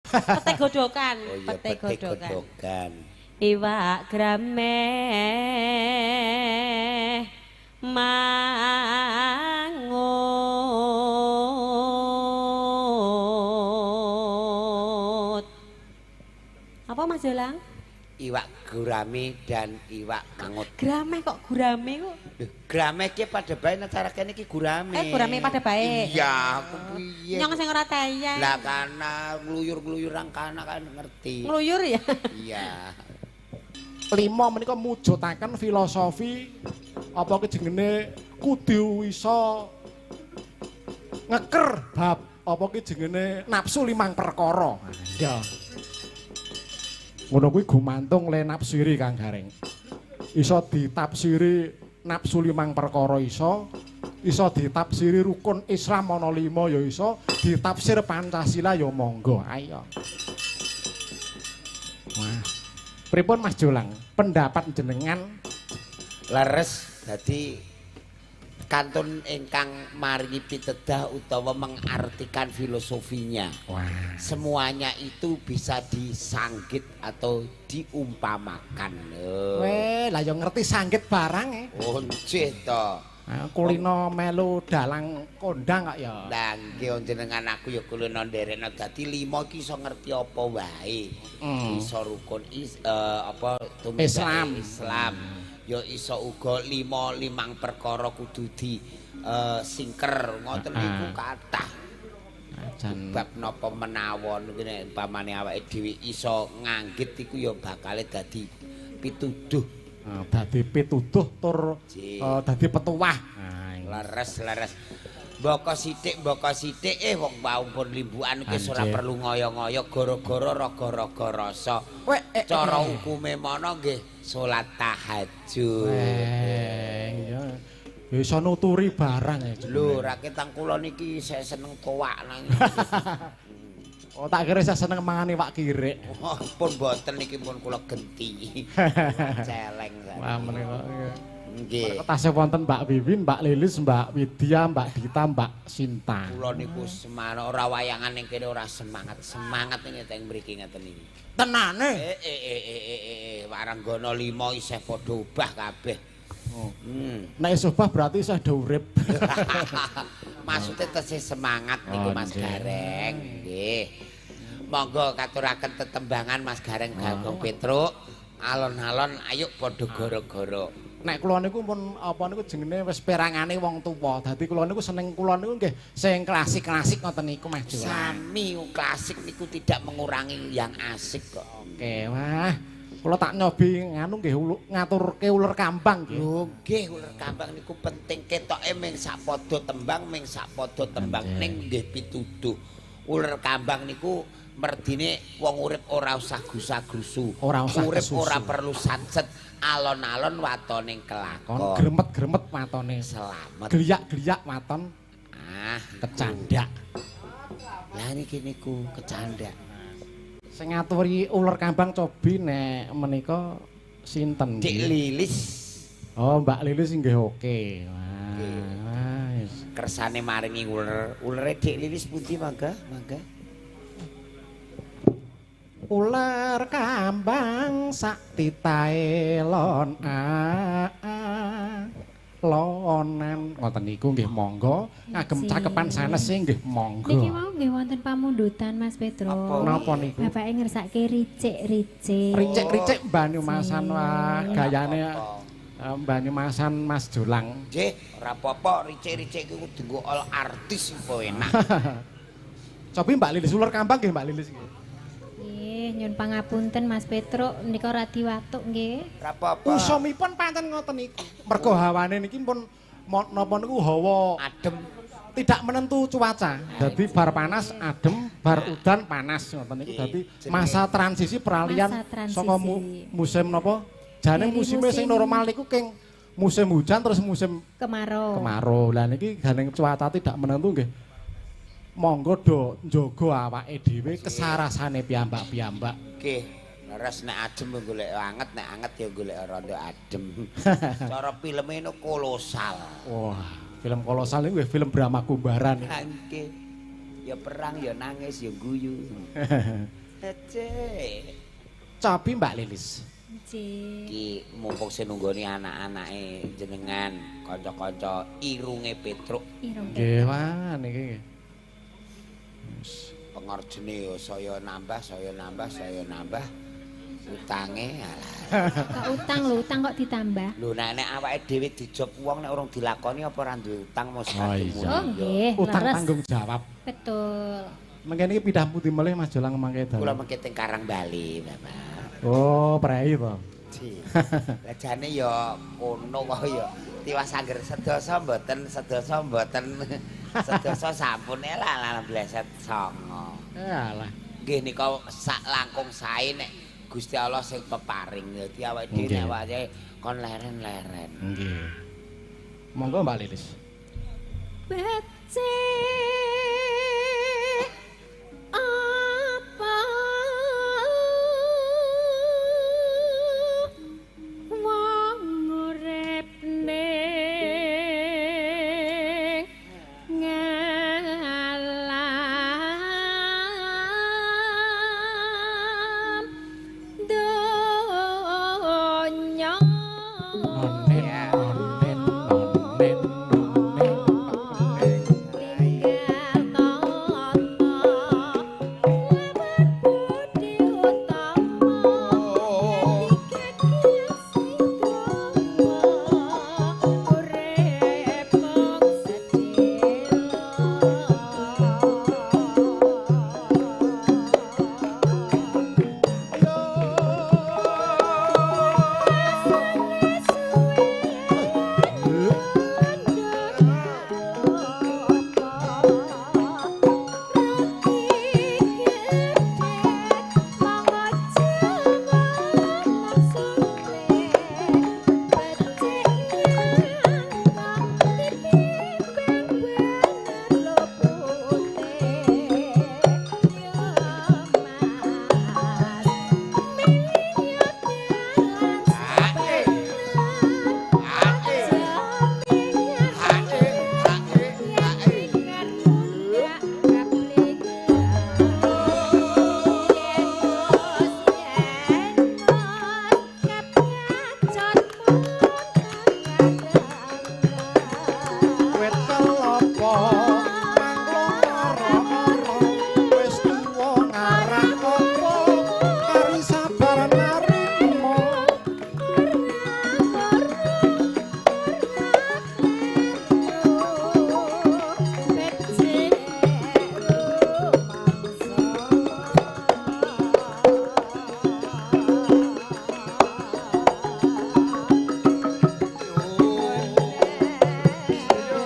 Pete godokan, Oh iya, pete godokan. Godokan. Iwak grameh mangut. Apa Mas Jolang? Iwak gurame dan iwak mangut. Grameh kok gurame kok? Lho, grameh ki pada bae nek cara kene iki gurame. Eh, gurame pada bae. Iya, aku piye. Nyong sing ora tayang. Lah kana ngluyur-ngluyur nang kana kan ngerti. Ngluyur ya? Iya. Lima menika mujudaken filosofi apa ki jenenge kudu iso ngeker bab apa ki jenenge nafsu limang perkara. Iya. Ngono kuwi gumantung le nafsiri Kang Gareng. Iso ditafsiri nafsu limang perkara iso, iso ditafsiri rukun Islam ana lima ya iso, ditafsir Pancasila ya monggo. Ayo. Wah. Pripun Mas Jolang? Pendapat jenengan leres dadi kantun ingkang maringi pitedah utawa mengartikan filosofinya. Wah. Semuanya itu bisa disanggit atau diumpamakan. Oh. Weh, lah ya ngerti sanggit barang e. Oh, nggih to. Kulino melu dalang kondang kok ya. Lah nggih jenengan aku ya kulino nderekno dadi lima iki iso ngerti apa wae. Iso rukun apa Islam. Islam. Ya iso uga limang perkara kudu di singker ngoten niku kathah. Bab napa menawa niku nek umpamane awake dhewe iso nganggit iku ya bakale dadi pituduh. Dadi pituduh tur dadi petuah. Leres-leres. Mboko sithik wong wau pun limbukan iki ora perlu ngoyo-ngoyo gara-gara raga-raga rasa. Cara hukume mono nggih salat tahajud. Iya. Ya iso nuturi barang ya. Lho, raketang kula niki saya seneng towak nang. Oh, tak kira saya seneng mangan iwak kirik. Oh, pun boten niki pun kula genti. Celeng. Wah, menika. Nggih. Tasih wonten Mbak Wiwin, Mbak Lilis, Mbak Widya, Mbak Dita, Mbak Sinta. Kula niku semangat ora wayangan ning kene ora semangat. Semangat ning teng mriki ngeten iki. Tenane. Waranggana 5 isih padha obah kabeh. Oh. Nek isih obah berarti isih do urip. Maksude tesih semangat niku Mas Gareng. Nggih. Monggo katuraken tetembangan Mas Gareng Bagong Petruk. Alon-alon ayo padha gara-gara. Nek kula niku pun apa niku jenenge wis perangane wong tuwa. Dadi kula niku seneng kula niku nggih sing klasik-klasik ngoten niku Mas Jolang. Sami klasik niku tidak mengurangi yang asik kok. Oke, wah. Kula tak nyobi nganu nggih ngaturke uler kambang nggih. Lho nggih uler kambang niku penting ketoke ming sak padha tembang ming sak padha tembang ning nggih pituduh. Uler kambang niku merdine wong urip ora usah gusa-gusu. Urip ora perlu satset, alon-alon watone kelakon. Gremet-gremet watone selamat. Geliyak-geliyak waton. Ah, kecandak. Lah niki niku kecandak. Sing ngaturi uler kambang cobi nek menika sinten? Dik Lilis. Oh, Mbak Lilis nggih oke. Wah, wis. Kersane maringi uler. Ulere Dik Lilis pundi mangga? Mangga. Uler kambang sak titahe lon lonan ngoten niku nggih monggo ngagem cakepan sanes nggih monggo. Niki mau nggih wonten pamundutan Mas Petro. Napa niku? Bapake ngersake ricik-ricik. Ricik-ricik Banyumasan wah gayane Banyumasan Mas Jolang. Nggih, ora apa-apa ricik-ricik iku kudu nggo all artis apa enak. Cobi Mbak Lilis uler kambang nggih Mbak Lilis nggih. Nggih, nyun pangapunten Mas Petro menika radi watuk nggih. Ora apa-apa. Usumipun pancen ngoten niku. Mergo hawane niki pun napa niku hawa adem, tidak menentu cuaca. Dadi bar panas adem, bar udan panas ngoten niku. Dadi masa transisi peralihan saka musim napa? Jane musime sing normal niku king musim hujan terus musim kemarau. Kemarau. Lah niki gandeng cuaca tidak menentu nggih. Monggo do njaga awake dhewe kesarasane piyambak-piyambak. Nggih, leres nek adem golek anget, nek anget ya golek rada adem. Cara filme niku kolosal. Wah, film kolosal niku film Brahma Kumbara niku. Nggih. Ya perang ya nangis ya guyu. Ece. Cobi Mbak Lilis. Nggih. Iki mumpung sing nunggoni anak-anake jenengan, kanca-kanca irunge Petruk. Irung. Nggih, wah niki nggih. Wis. Pengorjene ya saya nambah, saya nambah, saya nambah. Utange alah. Kok utang lho, utang kok ditambah? Lho nek awake dhewe dijob wong nek urung dilakoni apa ora duwe utang mos Oh, iya. Oh nggih, Utang leres. tanggung jawab. Betul. Mengke niki pindah pundi melih Mas Jolang mangke Kula dalu. mengke teng Karang Bali, Bapak. Oh, prei to. Lah jane ya kono kok ya. Tiwas angger sedasa mboten, sedasa mboten. Sedasa sampun lah bleset songo. Alah. Nggih nika sak langkung sae nek Gusti Allah sing peparing. Dadi awake dhewe nek awake kon leren-leren. Nggih. Monggo Mbak Lilis. Becik apa wong urip ning ngalam donya. Onen onen onen onen onen. Tinggal tata lawan budi utama dadi sing dawa urip mung sedhela. Wit kelapa mangklung ora-ora wis tuwa ngarah apa kari sabar narima.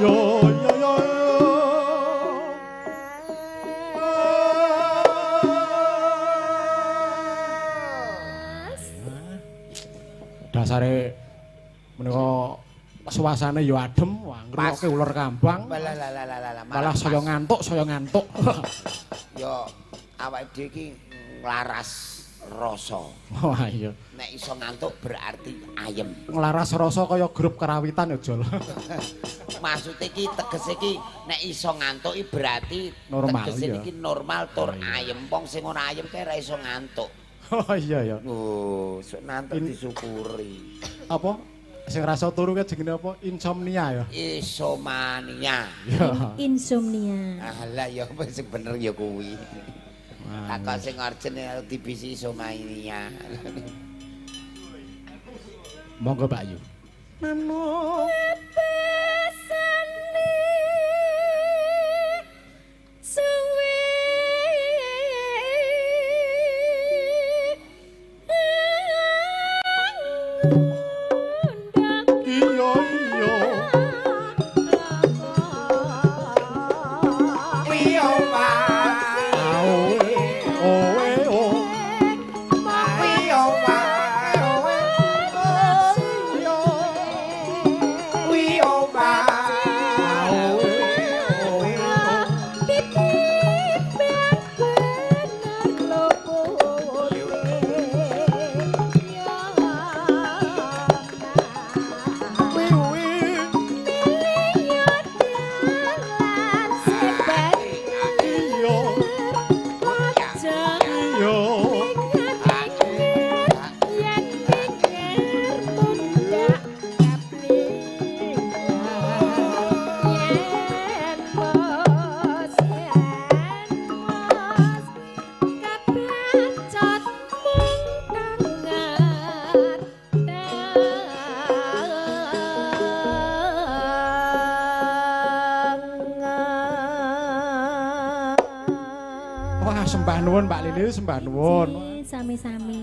Yo yo yo. Dasare menika suasane ya adem, wah ngrungokke uler kambang. Lah lah lah lah Malah saya ngantuk, saya ngantuk. Ya awake dhewe iki nglaras rasa. Wah iya. Nek iso ngantuk berarti ayem. Nglaras rasa kaya grup karawitan ya, Jol. Maksude iki tegese iki nek iso ngantuk iki berarti Normal, tegese iya. iki normal tur ayem. Wong sing ora ayem kae ora iso ngantuk. Oh iya ya. Oh, sok ngantuk disyukuri. Apa? Sing rasa turu kae jenenge apa? Insomnia ya. Isomania. Iya. Insomnia. Alah ya apa sing bener ya kuwi. Takok sing urgent dibisi isomania. Monggo Mbak Yu. Nano. Pesane suwe Iya iya. Aoe oe o. Iya. Ayo. Yen minger mundak kablinger. Yen mos kebacut mung tangan. Wah, sembah nuwun Mbak Lili, sembah nuwun. Sami-sami.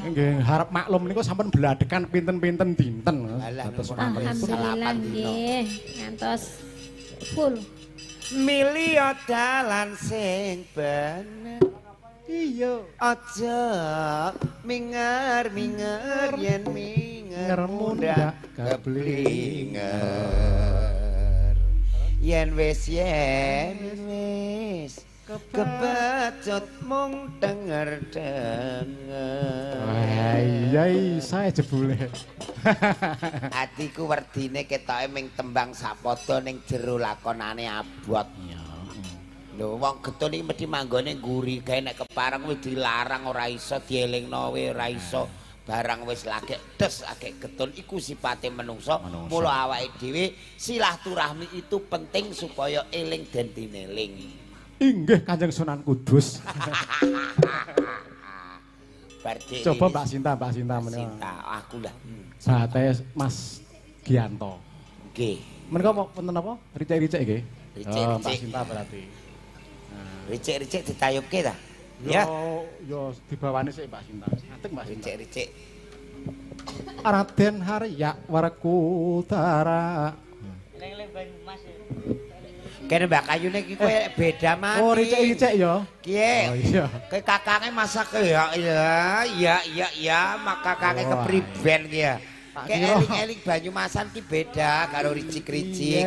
Nggih, harap maklum niku sampun bladekan pinten-pinten dinten. Alhamdulillah nggih, ngantos full. Milih dalan sing bener. Iya. Aja minger-minger yen minger mundak keblinger. Yen wis kebacut mung denger-denger. Wah, iya saya jebule. Atiku werdine ketoke ming tembang sapada ning jero lakonane abot. Lho wong getun iki mesti manggone ngguri gawe nek kepareng wis dilarang ora iso dielingno we ora iso. Barang wis lagek des lagek getun iku sipate menungso. Mula awake dhewe silaturahmi itu penting supaya eling den dineling. Inggih Kanjeng Sunan Kudus. Coba Mbak Sinta, Mbak Sinta menika. Sinta, aku lah. Sate Mas Gianto. Nggih. Menika wonten apa? Ricik-ricik nggih. Ricik-ricik. Mbak Sinta berarti. Ricik-ricik ditayubke ta? Ya. Yo dibawani sik Mbak Sinta. Atik Mbak Sinta. Ricik-ricik. Raden Harya Werkudara. Leng-leng Banyumas. Kene Mbak Kayune iki kowe beda maning. Oh, ricik-ricik ya. Kiye. Oh iya. Kowe kakange masak ya ya mak kakange kepriben ki ya. Kayak eling-eling Banyumasan ki beda karo ricik-ricik.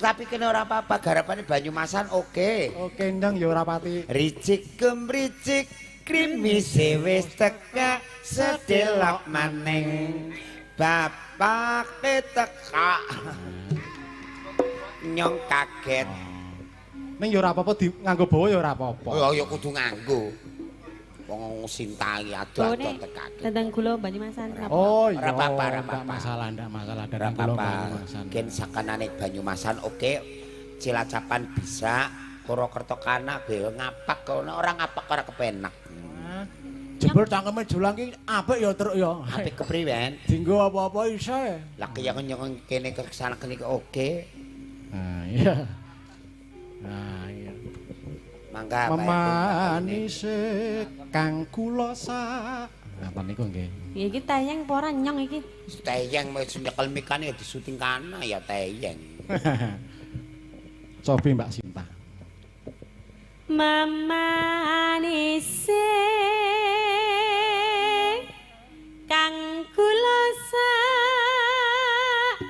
Tapi kene ora apa-apa, garapane Banyumasan oke. Oke, ndang ya ora pati. Ricik kemricik krimise wis teka sedelok maning. Bapake teka. Nyong kaget. Ning ya ora apa-apa di nganggo bawa ya ora apa-apa. Oh ya kudu nganggo. Wong Sinta iki ado-ado tekake. Tentang gula Banyumasan. Oh iya. Ora apa-apa, ora apa-apa. Masalah, ndak masalah dadang gula Banyumasan. Gen sakanane Banyumasan oke, Cilacapan bisa, Purwokerto kana be ngapak kono ora ngapak ora kepenak. Jebul cangkeme Jolang ki apik ya truk ya. Apik kepriwen? Dinggo apa-apa iso. Lah ki yang kene kesana kene oke. Nah, iya. Nah, iya. Mangga memanise kang kula sak. Napa niku nggih? Iki teyeng apa ora nyong iki? Teyeng wis nyekel mikane ya disuting kana ya teyeng. Cobi Mbak Sinta. Memanise kang kula sak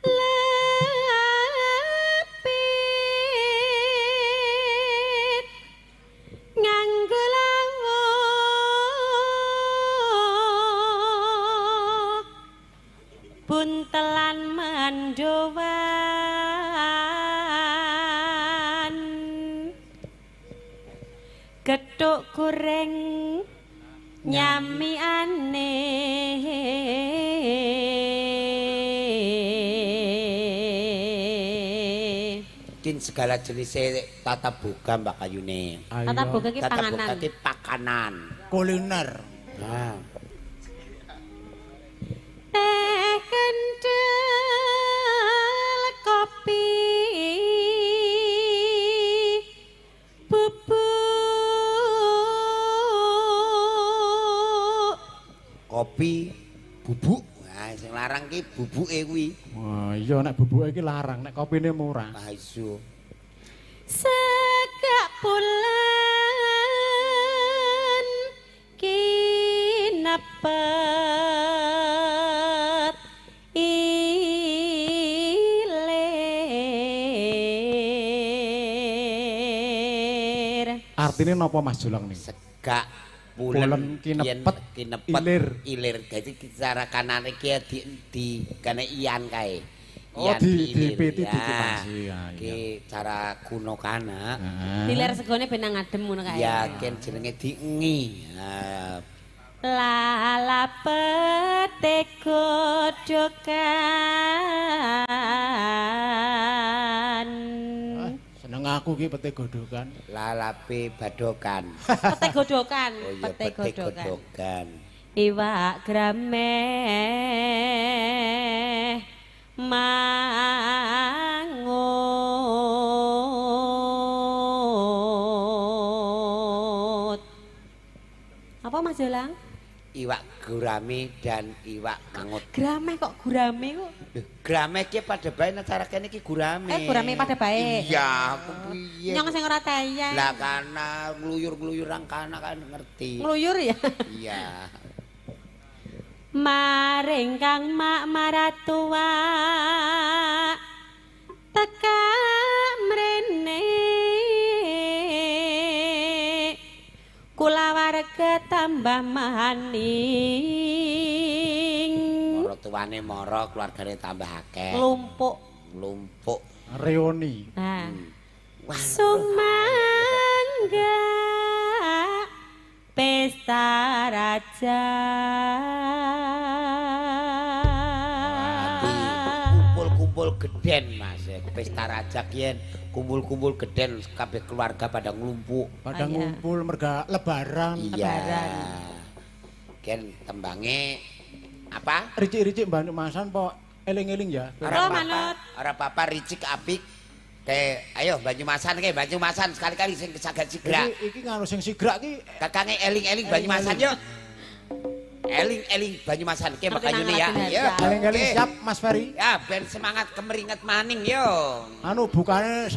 lepit nganggo lawo buntelan mandowan gethuk goreng nyamiane. Kin segala jenis tata boga Mbak Kayune. Tata boga ki panganan. Tata boga ki pakanan. Kuliner. Nah. Teh kenthel kopi bubuk. Kopi bubuk. Nah, sing larang ki bubuke kuwi. Wah, iya nek bubuke ki larang, nek kopine murah. Ah iya. Segak bulan kinepet ilir. Artine napa Mas Jolang niki? Segak pulen kinepet ilir. Ilir. Dadi cara kanane ki di kane ian kae. Oh, Yan dipiti Ya. dikipasi. Ya, iya. Ki cara kuno kana. Heeh. Diler segone ben nang adem ngono kae. Ya ken jenenge diengi. Ah, Lala pete godhokan. Ah, seneng aku ki pete godhokan. Lalape badokan. Pete godhokan, Oh iya, pete pete godhokan. godhokan. Iwak grameh mangut. Apa Mas Jolang? Iwak gurame dan iwak mangut. Grameh kok gurame kok? Loh, Grameh ki pada bae nek cara kene iki gurame. Eh, gurame pada bae. Iya, aku piye. Nyong sing ora tayang. Lah kana ngluyur-ngluyuran kana kan ngerti. Ngluyur ya. Iya. Maring kang mak maratua teka mrene kulawarga tambah maning Mara tuane mara keluargane tambah akeh. Lumpuk Lumpuk. Reuni. Nah. Wah. Sumangga pesta raja. Kumpul-kumpul geden Mas. Pesta raja kiyen kumpul-kumpul geden kabeh keluarga pada nglumpuk. Pada Ah, iya. ngumpul merga lebaran. Iya. Lebaran. Ken tembange apa? Ricik-ricik Banyumasan po eling-eling ya. Ora Oh, apa-apa. manut. Ora apa-apa ricik apik. Ke ayo Banyumasan ke Banyumasan sekali-kali sing saged sigrak. Iki iki nganu sing sigrak ki Kakange eling-eling Banyumasan yo. Eling-eling Banyumasan ke Ngerti makayune ya. nang Raden Yo. Harja. eling-eling Oke. siap Mas Ferry. Ya ben semangat kemeringet maning yo. Anu bukane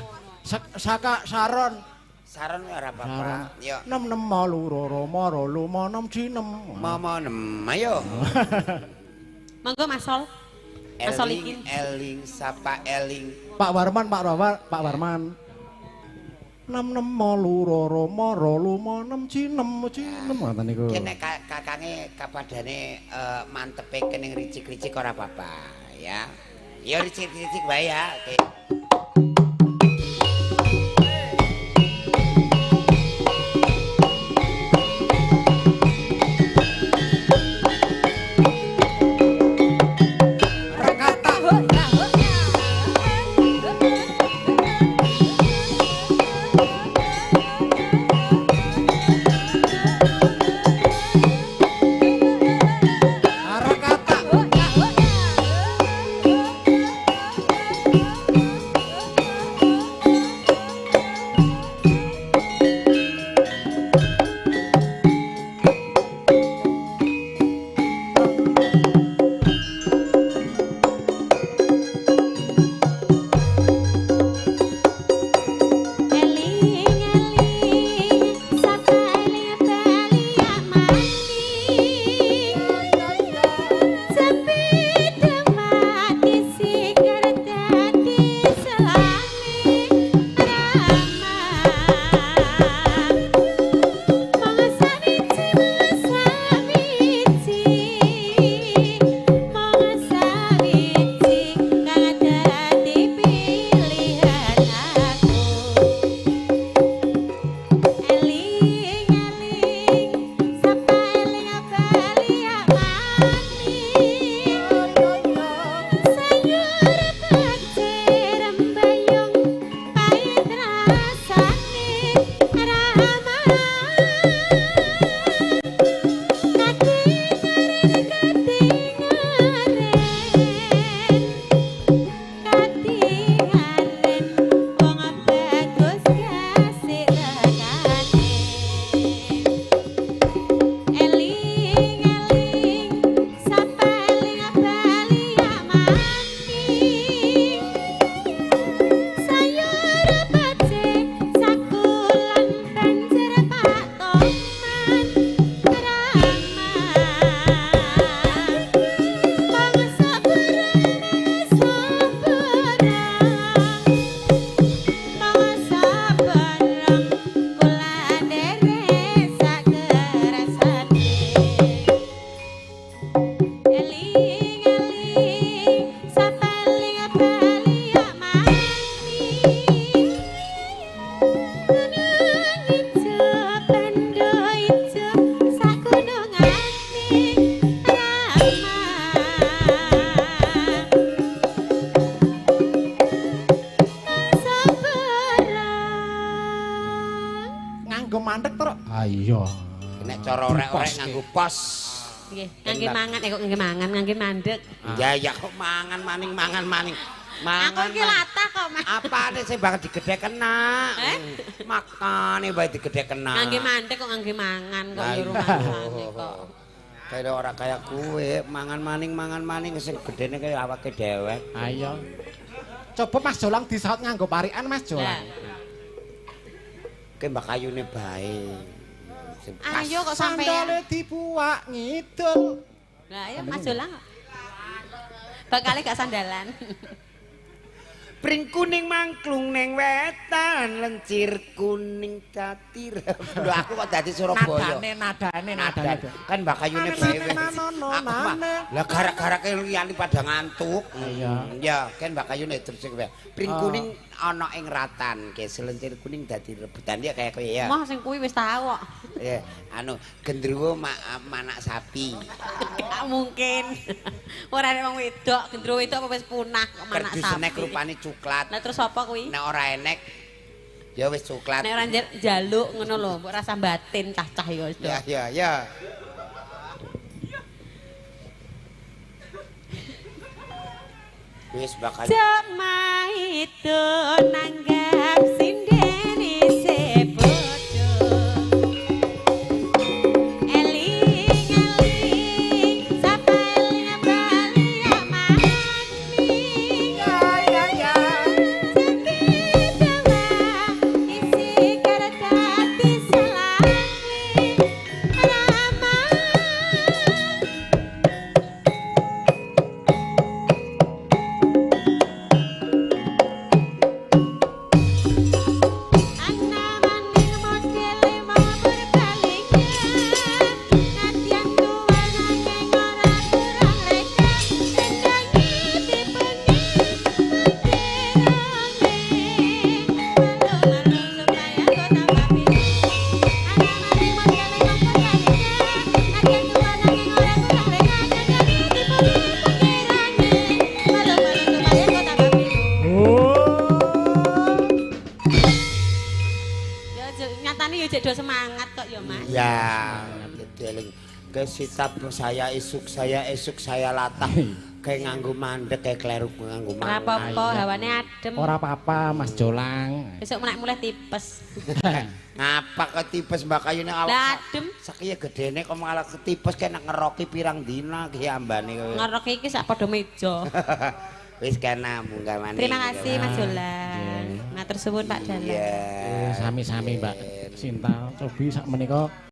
saka saron. Saron ora apa-apa. Yo. 6 6 8 2 2 5 6 6. Momo nem ayo. Monggo Mas Sol. Mas Solikin. Eling eling sapa eling. Pak Warman, Pak Rawar, Pak Warman. 6 6 8 2 2 5 6 6 6 ngoten niku. Ki nek kakange kapadane mantepe kening ricik-ricik ora apa-apa ya. Ya ricik-ricik wae ya. Oke. Nek cara orek-orek nganggo pos. Nggih, ngangge mangan kok ngangge mangan, ngangge mandek. Ya ya kok mangan maning mangan maning. Mangan. Aku iki latah kok, Mas. Apane sing banget digedhekena? Makane bae digedhekena. Ngangge mandek kok ngangge mangan kok ya rumangsane kok. Kaya ora kaya kowe, mangan maning sing gedhene kaya awake dewek. Ayo. Coba Mas Jolang disaut nganggo parikan Mas Jolang. Ke Mbak Ayune bae. Ayo kok sampeyan sandale dibuak ngidul. Lah ayo Mas Jolang. Bakale gak sandalan. Pring kuning mangklung neng wetan, lencir kuning catir. Lho aku kok dadi Surabaya. Nadane. Kan Mbak Ayune bae. Lah gara-gara liyane pada ngantuk. Iya. Ya, kan Mbak Ayune terus kowe. Pring kuning ana ing ratan, ke selencir kuning dadi rebutan ya kaya kowe ya. Moh sing kuwi wis tau kok. Ya, anu gendruwo manak sapi. Gak mungkin. Ora nek wong wedok, gendruwo wedok apa wis punah kok manak sapi. Kerdus nek rupane coklat. Lah terus apa kuwi? Nek ora enek ya wis coklat. Nek ora njaluk ngono lho, mbok rasa batin cah-cah ya wis. Ya ya ya. Wis bakal Jema itu nanggap sinden isih bodho. Eling-eling sapa eling bali amani. Ya ya ya. Isi kardati selangwi rama. Semangat kok ya Mas. Ya, eling. Kesitap saya esuk saya latah kayak nganggo mandek kayak kleru nganggo Ora mangan. apa-apa, hawane adem. Ora apa-apa Mas Jolang. Besok nek mulai tipes. Ngapa ketipes Mbak Ayune awak? Lah adem. Sakiye gedene kok malah ketipes kena ngeroki pirang dina ki ambane kowe. Ngeroki iki sak padha meja. Wis kena munggah maning. Terima kasih Mas Jolang. Matur suwun Pak Dalang. Iya. Sami-sami Mbak Sinta. Cobi sak menika